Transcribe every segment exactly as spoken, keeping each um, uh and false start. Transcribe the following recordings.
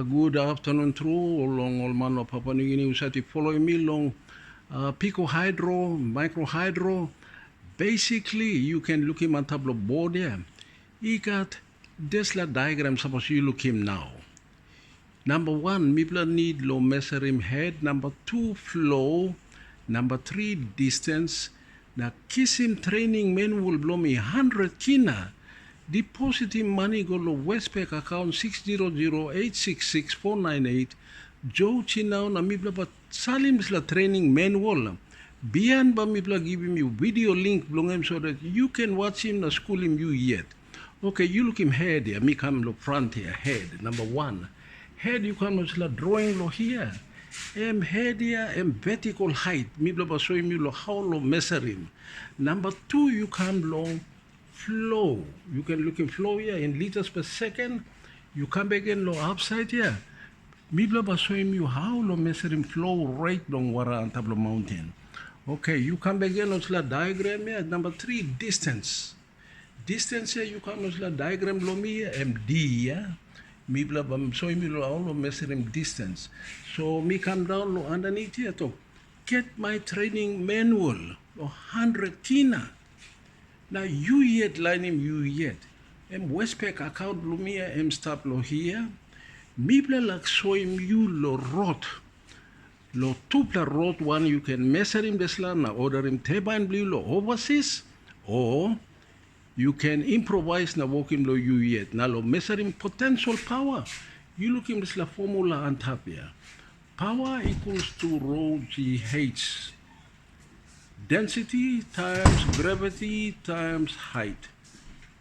Good afternoon tru long ol man o Papua New Guinea husat i follow mi long uh, Pico Hydro, Micro Hydro. Basically, you can look him on top of board here. He got this la diagram, suppose you look him now. Number one, mipla need lo measurim head. Number two, flow. Number three, distance. Na kisim training manual bilong mi hundred kina. Depositim mani go lo Westpac account six zero zero eight six six four nine eight. Joe Chinau na mipla ba salim dispela training manual. Bian ba mipla givim you video link bilong em so that you can watch him na skulim you yet. Okay, you look him head here, mi kam lo front here, head, number one. Head you kam lo sila drawing lo here. Em head here, em vertical height. Mipla ba soim you lo how lo measurim. Number two, you kam lo flow. You can look in flow here in liters per second. You come back in lo upside here. Mipla ba soim you how lo measurim flow rate bilong wara antap lo mountain. Okay, you come back in lo sila diagram here. Number three, distance. Distance here you come lo sila diagram lo mi here, M D here. Mipla ba soim you lo how lo measurim distance. So mi come down lo underneath here to get my training manual lo hundred kina. Na you yet lainim you yet. Em Westpac account bilong mi em stap lo hia. Mipela laik soim yu lo rot. Lo tupela rot wan yu ken mesarim dispela na odarim tebain bilong yu lo overseas, o yu ken improvise na wokim lo yu yet. Na lo mesarim potential power, yu lukim dispela formula antap ya. Power equals to rho G H. Density times gravity times height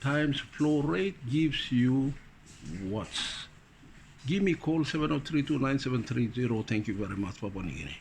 times flow rate gives you watts. Give me call seven oh three two nine seven three zero. Thank you very much, Papua New Guinea.